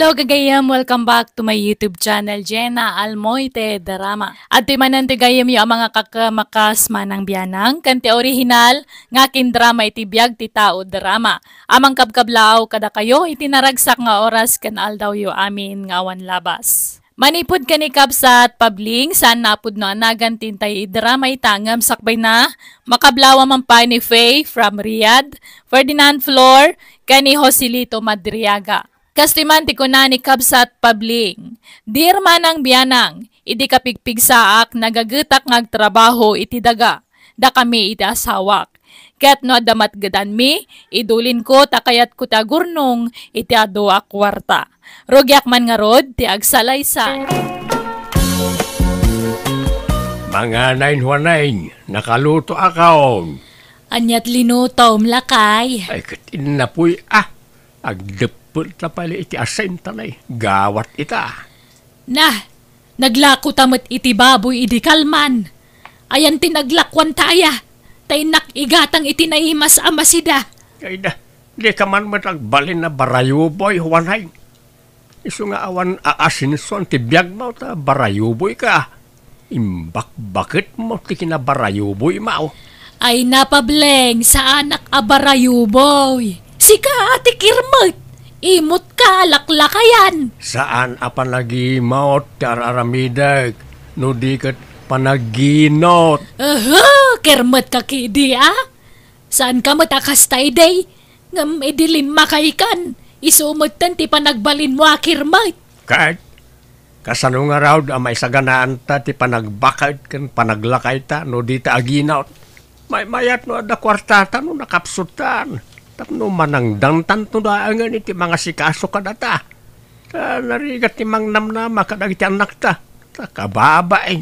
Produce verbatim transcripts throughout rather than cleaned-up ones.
Hello, gagayem. Welcome back to my YouTube channel, Jenna Almoite Drama. Adtoy manen ti gayyemyo a mga kakamakas, manang bianang, ken ti orihinal nga kindrama iti biag ti tao drama. A mangkabkablaaw kadakayo iti naragsak nga oras ken aldawyo amin nga awan labas. Manipud ken ni Kabsat Pabling, saan nga pudno a nagan ti intay idrama ita ngem sakbayna, makablaaw man pay ni Faye from Riyadh, Ferdinand Flor, ken ni Joselito Madriaga. Kastoy man ti kuna ni Kabsat Pabling, "Dear manang bianang, idi kapigpigsaak, nagagetak nga agtrabaho iti daga, dakami iti asawak. Ket no adda matgedanmi, idulinko ta kayatko ti agurnong iti adu a kuarta. Rugiak man ngarud ti agsalaysay." Manganay, Juanay, nakalutoakon. Aniat linutom, lakay? Ay, ket innapuy, ah. Agdeppel ta pay iti asin ta nay. Gawat ita. Nah, naglako ta met iti baboy idi kalman. Ayan ti naglakuan ta aya, ta innak igatang iti naimas a masida. Ay da, di ka man met agbalin a barayuboy, Juanay. Isu nga awan aasinsuan ti biagmo ta barayuboyka. Imbakbaketmo ti kinabarayuboymo. Ay na, Pableng, saanak a barayuboy. Sika a ti kirmet. Imutka a laklakayan. Saan a panagimot ti ar-aramidek, no di ket panaginot. Aha, kirmetka kidi, a? Saanka met a kasta idi? Ngem idi limmakaykan, isu metten ti panagbalinmo a kirmet. Ket kasano ngarud a maisaganaanta ti panagbaked ken panaglakayta no dita aginot? Maymayat no adda kuartata no nakapsutan, tapno manangdangtanto laengen iti mangasikaso kadata. Ta narigat ti mangnamnama kadagiti annakta, ta kababain.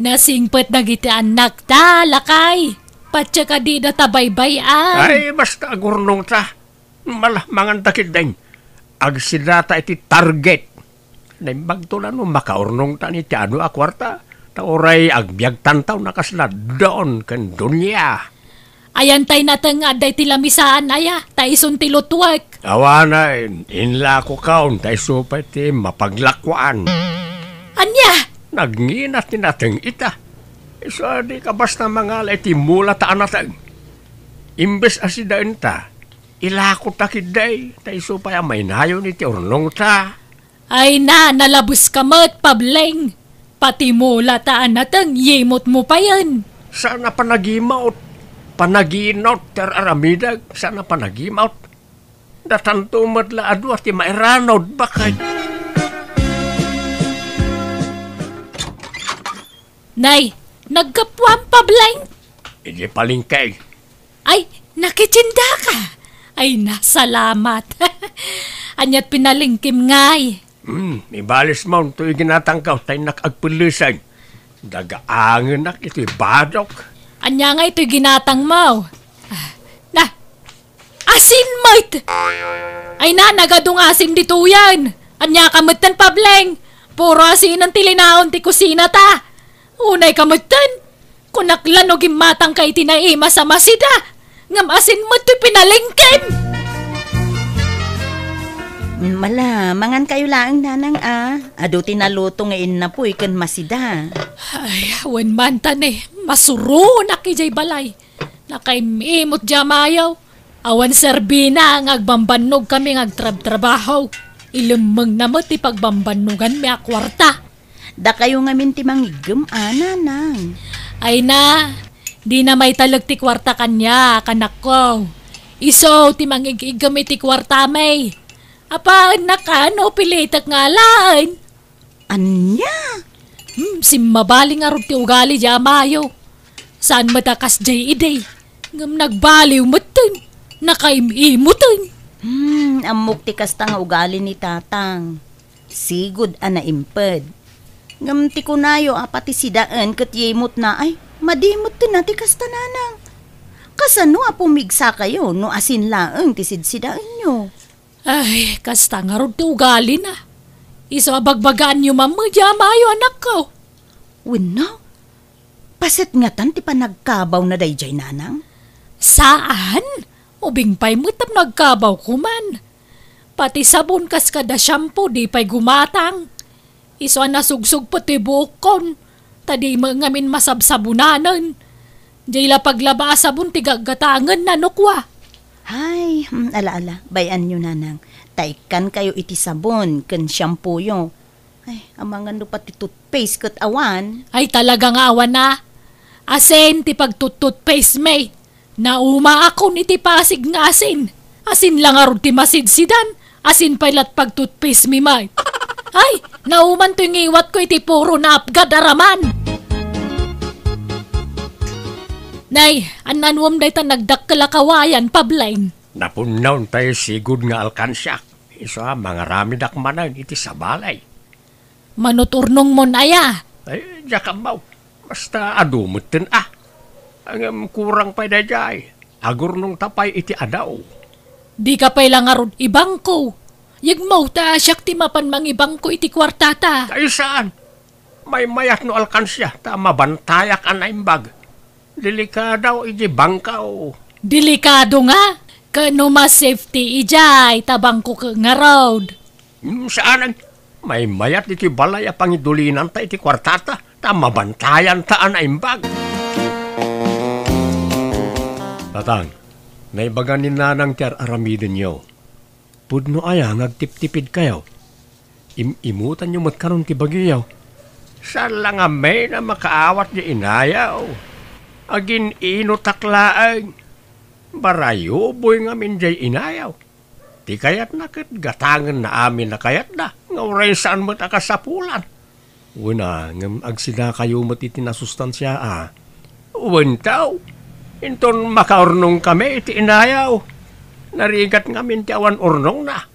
Nasingpet dagiti annakta, lakay. Patse kadi data baybay-an. Ay, basta agurnongta. Mala, manganta ketdin. Agsidata iti target. Naimbagto la no makaurnongta iti adu a kuarta. Ta uray agbiagtanto no kasla don ken dunia. Ayan tay nateng nga adda iti lamisaan aya, ta isun ti lutuek. Awanen, inlakokon, ta isu pay ti mapaglakuan. Ania? Nagngina ti nateng ita. Isu a di ka basta mangala iti mula ta a nateng. Imbes a sidaenta, ilakota ketdi, ta isu pay a mainayon iti urnongta. Ay na, nalabeska met, Pableng. Pati mula ta a nateng, yimotmo payen. Saan a panagimot. Panaginot ti ar-aramidek, saan a panagimot. Datanto met la a dua ti mairanod, bakay. Nay, naggapuam, Pableng? Idi palengke. Ay, nakitindaka. Ay, nasalamat. Aniat pinalengkem ngay? Hmm, ibalismo toy ginatangko, ta innak agpelleseng. Dagaangenak itoy badok. Ania ngay toy ginatangmo? Ah, na, asin met! Ay na, nagadu nga asin ditoyen. Ania ka metten, Pableng? Puro asinen ti linaon ti kusinata. Unay ka metten. Kunak la no gimmatangka iti naimas a masida, ngem asin met toy pinalengkem. Mala, mangankayo laeng, nanang, a. Adu ti naluto nga innapuy ken masida. Ay, wen man ta ne, masuronak idiay balay. Nakaim-imot diay amayo. Awan serbina nga agbambannogkami nga agtrabtrabaho. Ilemmengna met ti pagbambannoganmi a kuarta. Dakayo ngamin ti mangiggem, a, nanang. Ay na, dina maitalek ti kuarta kaniak, anakko. Isu ti mangig-iggem iti kuartami. Apaennak a no pilitek nga alaen. Ania? Hmm, simmabali ngarud ti ugali diay amayo. Saan met a kasdiay idi, ngem nagbaliw metten, nakaim-imoten. Hmm, ammok ti kasta nga ugali ni tatang. Sigud a naimped. Ngem ti kunayo a pati sidaen ket yimotna, ay, madi metten a ti kasta, nanang. Kasano a pumigsakayo no asin laeng ti sidsidaenyo? Ay, kasta ngarud ti ugalina. Isu a bagbagaanyo man met diay amayo, anakko. Wenno, paset ngatan ti panagkabawna daydiay, nanang? Saan? Ubing pay met tapno agkabawko man. Pati sabon kas kada shampoo, di pay gumatang. Isu a nasugsugpet ti buokkon, ta di met ngamin masabsabonanen. Diay la paglaba a sabon ti gaggatangenna no kua. Ay, hmm, ala, ala, bay-anyo, nanang. Ta ikkankayo iti sabon ken shampooyo. Ay, amangan no pati toothpaste ket awan. Ay, talaga nga awan a. Asin ti pagtut-toothpaste mi. Naumaakon iti Pasig nga asin. Asin la ngarud ti masidsidan. Asin pay lat pagtutpaste mi met. Ay, nauman toy ngiwatko iti puro naapgad a raman. Nay, an-anuem dayta nagdakkel a kawayan, Pableng? Napunnaw tay sigud nga alkansiak. Isu a mangaramidak manen iti sabali. Mano ti urnongmon aya? Ay, diak ammo. Basta adu metten a. Ngem kurang pay daydiay. Agurnongta pay iti adaw. Dika pay la ngarud ibangko. Yegmo ta siak ti mapan mangibangko iti kuartata. Ay, saan? Maymayat no alkansia ta mabantayak a naimbag. Delikado iti bangko. Delikado nga? Ket no mas safety idiay ta bangko ket ngarud. Hmm, saanen. Maymayat iti balay a pangidulinanta iti kuartata, ta mabantayanta a naimbag. Tatang, naibaga ni Nanang ti ar-aramidenyo. Pudno aya nga agtiptipidkayo? Im-imutanyo met kanon ti bagiyo. Saan la ngamin a makaawat di inayaw. Agin-inutak laeng. Barayuboy ngamin diay inayaw. Ti kayatna ket gatangenna amin a kayatna, nga uray saan met a kasapulan. Wen a, ngem agsidakayo met iti nasustansia a. Wen taw, inton makaurnongkami iti inayaw. Narigat ngamin ti awan urnongna.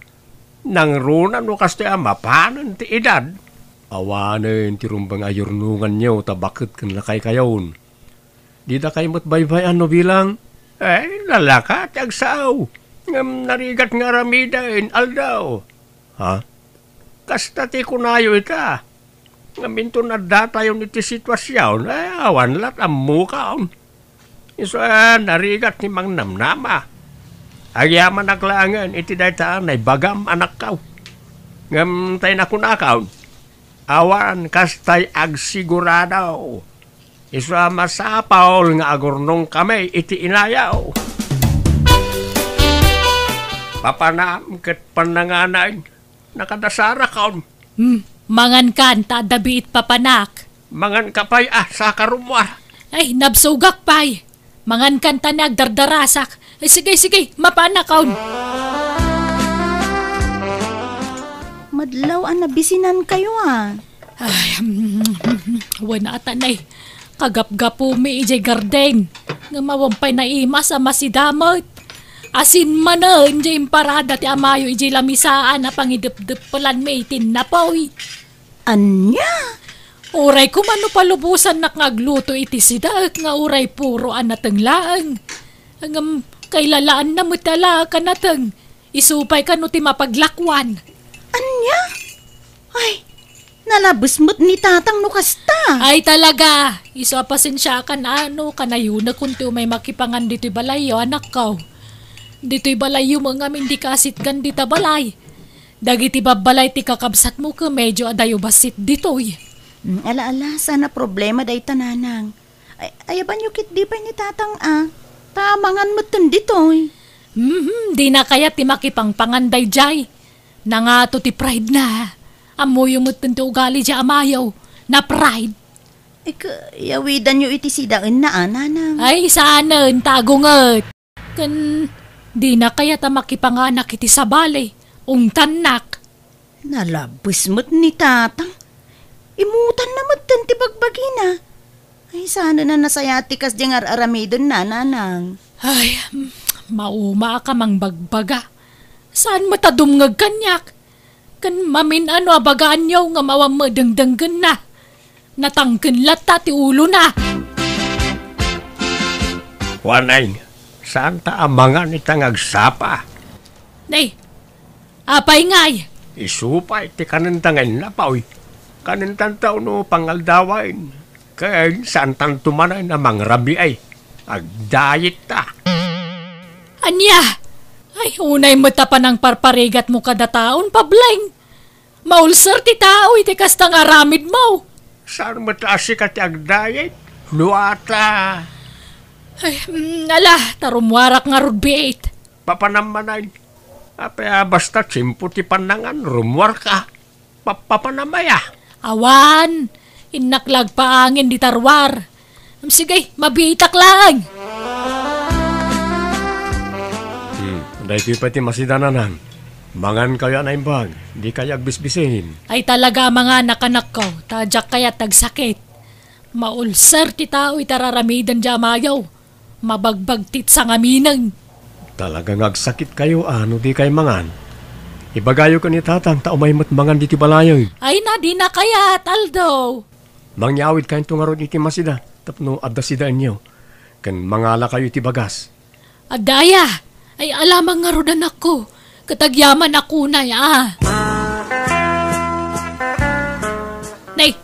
Nangruna no kastoy a mapanen ti edad. Awanen ti rumbeng a yurnonganyo ta baket ken lakaykayon. Didakay met baybay-an no bilang? Ay, lalaka ti agsao. Ngem narigat nga aramiden, aldaw. Ha? Kasta ti kunayo ita. Ngem inton addatayon iti situasion, ay, awan lat ammokon. Isu a narigat ti mangnamnama. Agyamanak laengen iti dayta a naibagam, anakko. Ngem tay nakunakon, awan kastay agsigurado. Isu a masapul nga agurnongkami iti inayaw. Papanam ket pannanganay, nakadasarakon. Hmm, mangankan ta adda biit papanak. Manganka pay a sakarummuar. Ay, nabsogak pay. Mangankan ta ni agdardarasak. Ay, sige, sige, mapanakon. Madlaw a nabisinankayo a. Ay, mm, wen a tanay. Kagapgapumi idiay garden. Ngem awan pay naimas a masidamet. Asin manen diay imparada ti amayo idiay lamisaan a pangidepdeppelanmi iti napoy. Ania? Uray koma no palubosannak nga agluto iti sidaek nga uray puro a nateng laeng. Ngem kailalaanna met a la kanateng. Isu pay kano ti mapaglakuan. Ania? Ay, nalabes met ni tatang no kasta. Ay, talaga. Isu a pasensiakan a no kanayonakon ti umay makipangan ditoy balayyo, anakko. Ditoy balayyo met ngamin dika asitgan dita balay. Dagiti babbalay ti kakabsatmo ket medyo adayo bassit ditoy. Mm, ala, ala, saan a problema dayta, nanang. Ay, ayabanyo ketdi pay ni tatang a. Ta mangan metten ditoy. Mhm, dina kayat ti makipangpangan daydiay. Nangato ti pride na. Ammoyo metten ti ugali diay amayo. Na-pride. Ika, yawidanyo iti sidaenna a, nanang. Ay, saanen, ta agunget. Ken dina kayat a makipanganak iti sabali, ungtannak. Nalabes met ni tatang. Imutanna metten ti bagbagina. Ay, saanen a nasayaat ti kasdiay nga ar-aramidenna, nanang. Ay, mm, maumaak a mangbagbaga. Saan met a dumngeg kaniak? Ken mamin-ano a bagaanyo nga mawan met dengdenggenna? Natangken latta ti ulona. Waneng, saanta a mangan ita nga agsapa. Nay, apay ngay? Isu pay ti kanenta nga innapoy. Kanentanto no pangaldawen. Ken saantanto manen a mangrabii. Agdayetta. Ania? Unay met a panangparparigatmo kada taon, Pableng. Maulser ti tao iti kasta nga aramidmo. Saan met a sika ti agdayeg? No ata. Ay, mm, ala, ta rummuarak ngarud biit. Papanam manen. Apay a basta tiempo ti pannangan, rummuarka. Pa-, papanam aya? Awan, innak la agpaangin dita ruar. Am, sige, mabiitak laeng. Hmm, daytoy pay ti masida, Nanang. Mangankayo a naimbag, dikayo agbisbisin. Ay talaga a manganak, anakko, ta diak kayat agsakit. Maulser ti tao iti ar-aramiden ti amayo. Mabagbagtit sangaminen. Talaga nga agsakitkayo a no dikay mangan. Ibagayo ken ni Tatang ta umay met mangan ditoy balayen. Ay na, dina kayat, Aldo. Mangyawidkayonto ngarud iti masida tapno adda sidaenyo, ken mangalakayo iti bagas. Adda aya? Ay, alamang ngarud, anakko, ket agyamanak unay a. Nay,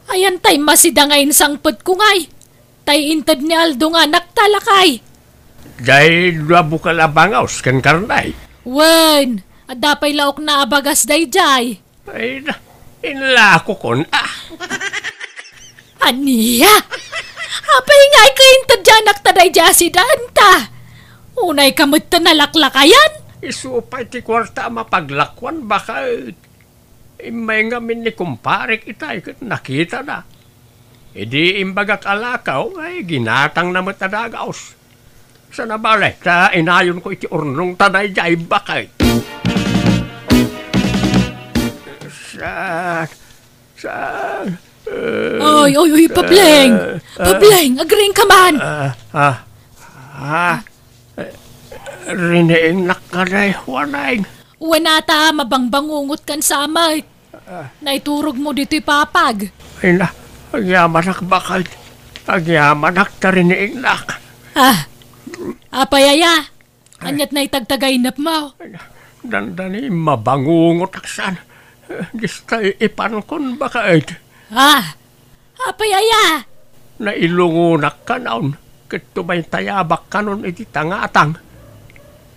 ayan tay masida nga insangpetko ngay. Tay inted ni Aldo nga anakta, lakay. Jay dua bukel a bangaw ken karne. Wen, adda pay laokna a bagas dayjay. Ay, na, inlakokon, ah. Ania? Apay ngay ket inted ti anakta dayjay a sidaenta? Unayka met ta nalaklakayan? Isu pay ti kuarta a mapaglakuan, baket. Immay ngamin ni kumparek itay ket nakitana. Idi imbagak a lakaw, ay, ginatangna met a dagaos. Saan a bale, ta inayonko iti urnongta dayjay, baket. Sa, sa, eh, Oy, oy, oy, Pableng! eh, Pableng, agriingka man! Ah, ah, ah, eh, riniingnak kadi, Juaneng. Wen ata, mabangbangungotkan sa met. Naiturogmo ditoy papag. Ay na, agyamanak, baket. Agyamanak ta riniingnak. Ah, apay aya? Aniat naitagtagainepmo? Ay na, dandani mabangungotak saan. Dista ipankon, baket. Ah, apay aya? Nailungonak kanon, ket tumaytayabak kanon iti tangatang.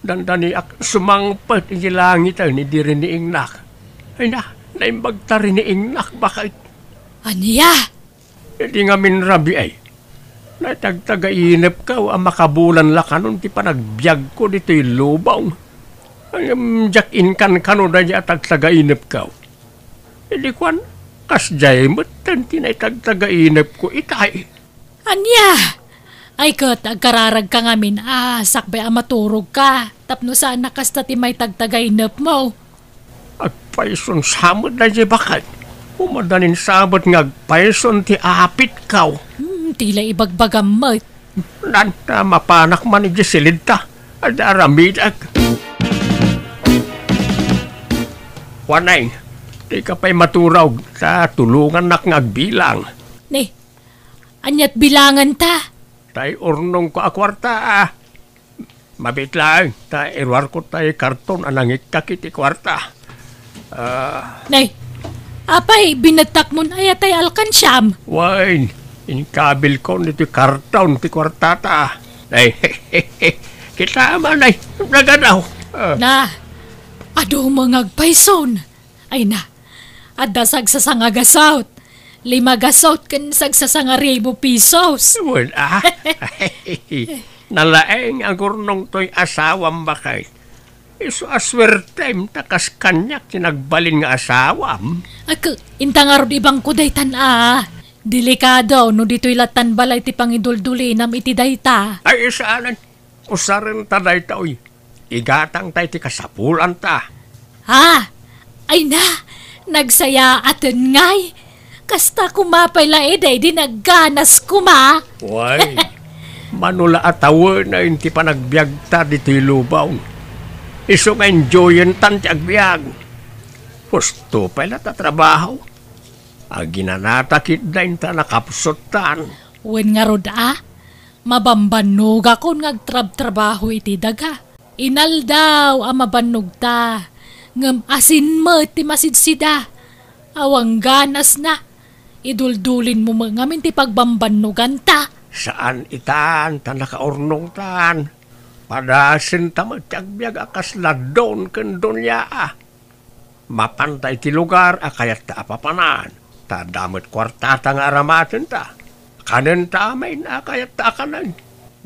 Dandaniak sumangpet iti langiten idi riniingnak. Ay na, naimbag ta riniingnak, baket. Ania? Idi ngamin rabii, naitagtagainepko a makabulan la kanon ti panagbiagko ditoy lubong. Ngem diak inkankano daydi a tagtagainepko. Idi kuan, kasdiay metten ti naitagtagainepko itay. Ania? Ay ket, agkararagka ngamin a sakbay a maturogka, tapno saan a kasta ti maitagtagainepmo. Agpayson sa met daydi, baket. Umadanin sa met nga agpayson ti apitko. Hmm, ti la ibagbagam met. Nanta, mapanak man idiay silidta. Adda aramidek. Juaneng, dika pay maturog, ta tulongannak nga agbilang. Ni, aniat bilanganta? Tay urnongko a kuarta, ah. Mabiit laeng, ta iruarko tay karton a nangikkak iti kuarta. Ah. Nay, apay, binettakmon aya tay alkansiam? Wen, inkabilkon iti karton ti kuartata. Nay, kita man, nay, nagadaw. Ah. Na, adu met nga agpayson. Ay na, adda sagsasanga gasut, lima gasut ken sagsasanga ribu pesos. Wen, ah. Nalaeng a gurnong toy asawam, baket. Isu a suertem ta kas kaniak ti nagbalin nga asawam. Ak, inta ngarud ibangko daytan a. Delikado no ditoy lattan balay ti pangiduldulinam iti dayta. Ay, saanen. Usarenta dayta, uy. Igatangta iti kasapulanta. Ha? Ay na, nagsayaaten ngay. Kasta koma pay la idi, di nagganas koma. Way, mano la a tawenen ti panagbiagta ditoy lubong. Isu nga enjoyentan ti agbiag. Husto pay la ta trabaho. Aginanata ketdi inta nakapsuttan. Wen ngarud a, mabambannogakon nga agtrabtrabaho iti daga. Inaldaw a mabannogta, ngem asin met ti masidsida. Awan ganasna, iduldulinmo met ngamin ti pagbambannoganta. Saan itan ta nakaurnongtan. Padasenta met ti agbiag a kasla Don ken Doña a. Mapanta iti lugar a kayatta a papanan, ta adda met kuartata nga aramatenta. Kanenta amin a kayatta a kanen.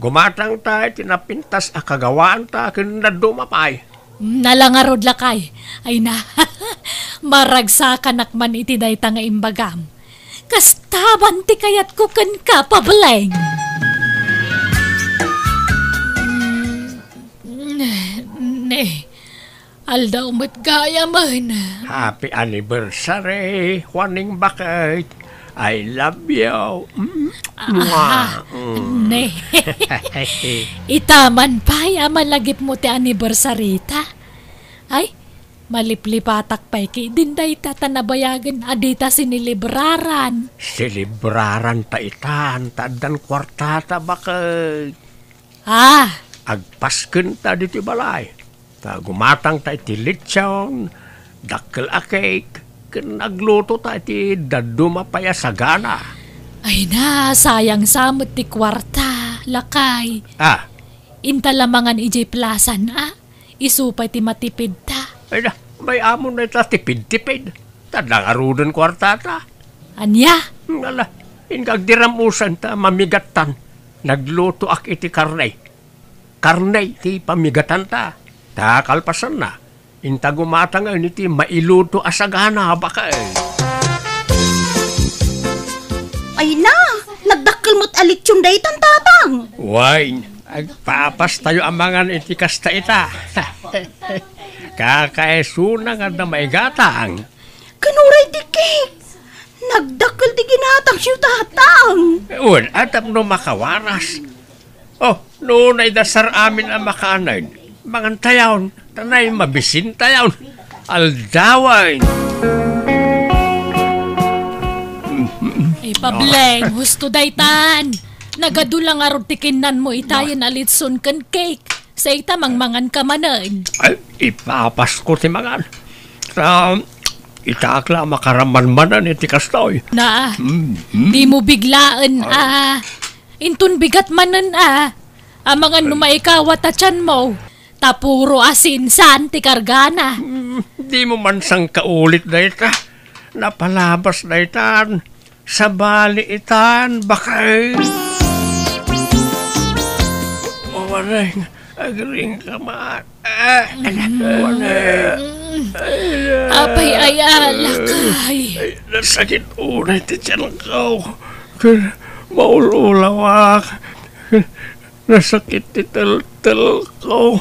Gumatangta iti napintas a kagawaanta ken dadduma pay. Nala ngarud, lakay. Ay na, maragsakanak man iti dayta nga imbagam. Kasta man ti kayatko kenka, Pableng. Mm, ne, aldaw met gayamen. Happy anniversary, Juaning Bakit. I love you. Mm. Aha. Mwah. Mm. Ne. Ita man pay a malagipmo ti anniversary ta. Ay, maliplipatak pay ketdin dayta ta nabayagen a dita sinelebraran. Selebraranta itan, ta addan kuartata, bakit? Ah! Agpaskenta ditoy balay. Ta gumatangta iti litson, dakkel a cake, ken aglutota iti dadduma pay a sagana. Ay na, sayang sa met ti kuarta, lakay. Ah. Inta la mangan idiay plasan, ah? Isu pay ti matipidta. Ay na, may-amon dayta tipid-tipid. Ta adda ngaruden kuartata. Ania? Ala, inka agdiram usan ta mamigattan. Naglutoak iti karne. Karne ti pamigatanta. Ta kalpasanna, inta gumatangen iti mailuto a sagana, bakit. Ay na, nagdakkel met a litson daytan, Tatang. Wen, agpapastayo a mangan iti kasta ita. Kakaisuna nga adda maigatang. Ken uray ti cake. Nagdakkel ti ginatangyo, Tatang. Wen, a tapno makawaras. Oh, no, naidasar amin a makanen. Mangantayon, tanay mabisintayon. Aldawen. Ay, Pableng, husto daytan. Nagadu la ngarud ti kinnanmo itayen a litson ken cake. Sa ita mangmangan ka manen. Ay, ipapasko ti mangan. Ta, itaak la a makaraman manen iti kastoy. Na, Mm, mm. Di mo biglaen, Ay. ah. Inton bigat manen, ah. Amangan no Ay. maikawa ta tianmo. Ta puro asin saan ti kargana. Mm, di mo man sangkaulit dayta. Napalabas daytan. Sabali itan, bakay. Wareng, agring ka man. Ah, wareng. Apay aya, lakay? Ay, nasakit unay ti tiyan ko. Ken maul-ulawak. Nasakit ti teltel ko.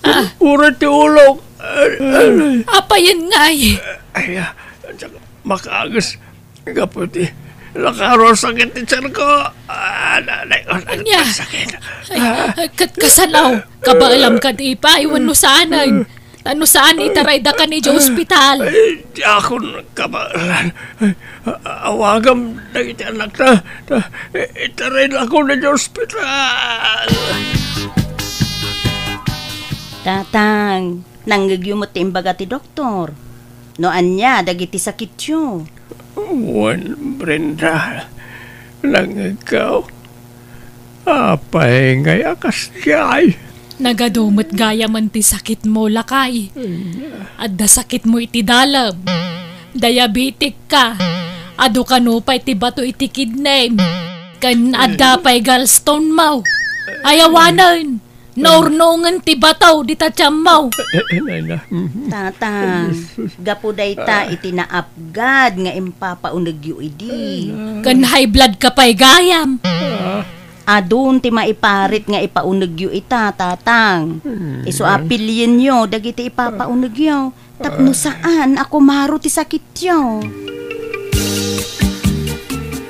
Ah. Uray ti ulok. Ay, ay. Apayen ngay? Ay, ah, makaagis. Gapu ti nakaro sakit ti tiyan ko. Ah, nanay ko, Ania? sakit. Ay, Ah. ay, kat-, kasano? Kabaelam kad ipay, wenno saanen? Ta no saan, itarayda kan idiay ospital. Ay, diakon kabaelan. Ay, a-, awagam dagiti anakta. Ta, i-, itarayda kan idiay ospital. Tatang, nangngegyo met ti imbaga ti doktor. No ania dagiti sakityo? Wen, Brenda, nangngegko. Apay ngay a kasdiay? Nagadu met gayamen ti sakitmo, lakay. Ania? Adda sakitmo iti dalem. Diabetic ka. Adu kano pay ti bato iti kidney. Ken adda pay gallstone mo. Ay awanen. Naurnongen ti bato dita tiammo. Eh, eh, nay na. Mhm. Tatang, Jesus. gapu dayta Ah. iti naapgad nga impapaunegyo idi. Ay, na. Ken high blood ka pay gayam. Ah. Adun ti maiparit nga ipaunegyo ita, Tatang. Hmm. Isu a pilienyo dagiti ipapaunegyo. Tapno Ah. saan a kumaro ti sakityo.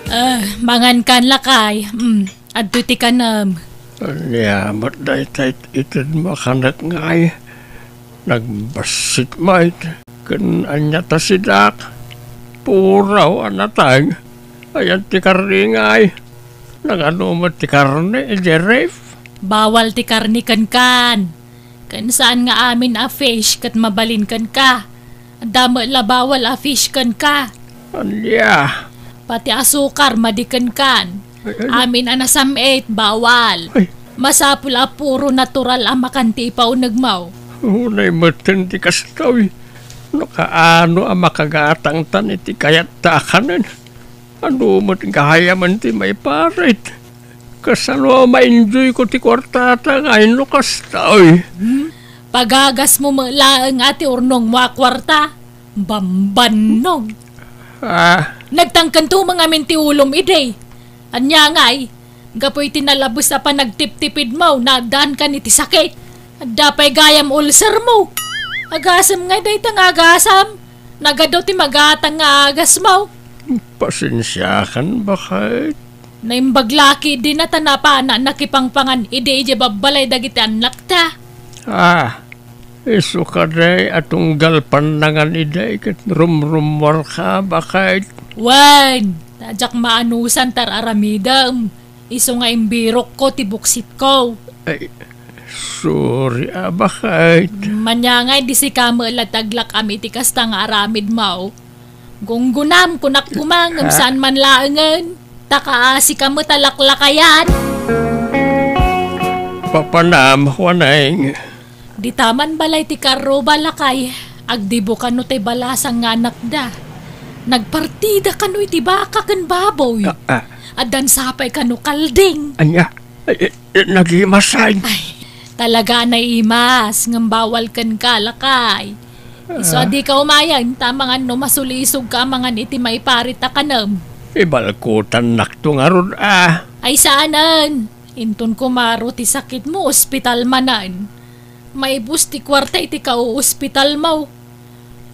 Ah, mangan kan, lakay. Mm. Adtoy ti kanem. Ania met dayta it-, itedmo a kanek ngay? Nagbassit met. Ken ania ta sidak? Puraw a nateng. Ayan ti karne ngay. Nagadu met ti karne idiay ref? Bawal ti karne kenkan. Ken saan nga amin a fish ket mabalin kenka. Adda met la bawal a fish kenka. Ania? Pati asukar, madi kenkan. Ay, ay. Amin a nasam-it, bawal. Ay, Masapul a puro natural a makan ti ipaunegmo. Unay metten ti kasta, uy. No kaano a makagatangtan iti kayatta a kanen, ano met gayamen ti maiparit? Kasano a ma-enjoy ko ti kuartata nga no kasta, uy? Hmm? Pagagasmo met laeng a ti urnongmo a kuarta. Bambannog. Ah. Nagtangkento met ngamin ti ulom idi. Ania ngay, gapu iti nalabes a panagtiptipidmo, naaddaankan iti sakit. Adda pay gayam ulcermo. Agasem ngay dayta nga agasam. Nagadu ti magatang nga agasmo. Pasensiakan, baket. Naimbag la ketdin a ta napana nakipangpangan idi idiay babbalay dagiti annakta. Ah, isu kadi a tunggal pannangan idi ket rumrummuarka, baket. Wen, ta diak maanusan ti ar-aramidem. Isu nga imbirokko ti buksitko. Ay, sorry a, baket. Ania ngay, di sika met la ti aglak-am iti kasta nga aramidmo. Gunggonam, kunak koma, ngem saan man laengen. Ta kaasika met a laklakayan. Papanam, Juaneng. Dita man balay ti karruba, lakay, agdibo kano ti balasang nga anakda. Nagpartida kano iti baka ken baboy. Ah, ah. Addan sapay kano kalding. Ania? Eh, eh, eh, nagimasan. Ay, talaga a naimas, ngem bawal kenka, lakay. Isu a dika umayen, ta amangan no masulisogka amangan iti maiparit a kanem. Ibalkotannakto ngarud a. Ay, saanen. Inton kumaro ti sakitmo, ospital manen. Maibus ti kuarta iti kaoospitalmo.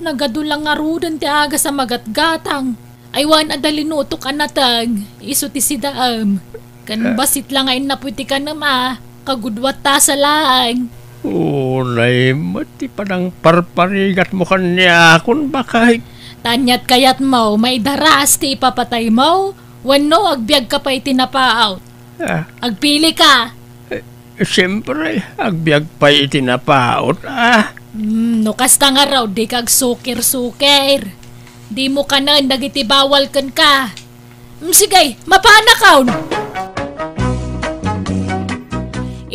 Nagadu la ngaruden ti agas a magatgatang. Ay, wen adda linutok a nateng, isu ti sidaem. Ken bassit la nga innapo iti kanem a, kagudua ta sa laeng. Unay met ti panangparparigatmo kaniakon, baket. Ta aniat kayatmo, maidaras ti ipapataymo, wenno agbiagka pay iti napaut? Ah. Agpilika. Eh, siempre, agbiag pay iti napaut, ah. Hmm, no kasta ngarud, dika agsukir-sukir. Dimo kanen dagiti bawal kenka. Hmm, sige, mapanakon.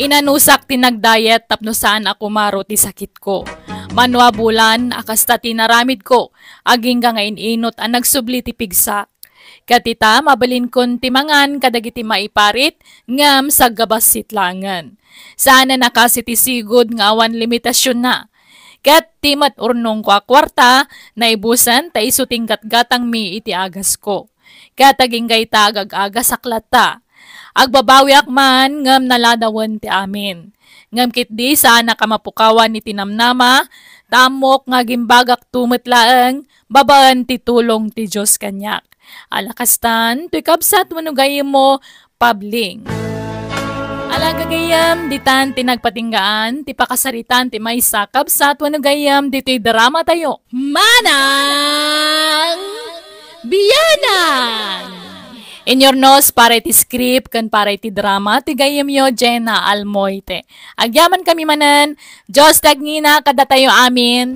Inanusak ti nagdayet tapno saan a kumaro ti sakitko. Mano a bulan a kasta ti naramidko, agingga nga in-inut a nagsubli ti pigsak. Ket ita, mabalinkon ti mangan kadagiti maiparit, ngem saggabassit laengen. Saanen a kas iti sigud nga awan limitasionna. Ket ti met urnongko a kuarta, naibusen ta isu ti inggatgatangmi iti agasko. Ket agingga ita, agag-agasak latta. Agbabawiak man, ngem naladawen ti amin. Ngem ketdi, saanak a mapukawan iti namnama, ta ammok nga agimbagakto met laeng babaen ti tulong ti Dios kaniak. Ala kastan, toy kabsat wenno gayyemmo, Pabling. Ala gagayyem, ditan ti nagpatinggaan ti pakasaritaan ti maysa a kabsat wenno gayyem ditoy dramatayo. Manang Bianang! Inyurnos para iti script ken para iti drama ti gayyemyo, Jenna Almoite. Agyamankami manen, Dios ti agngina kadatayo amin.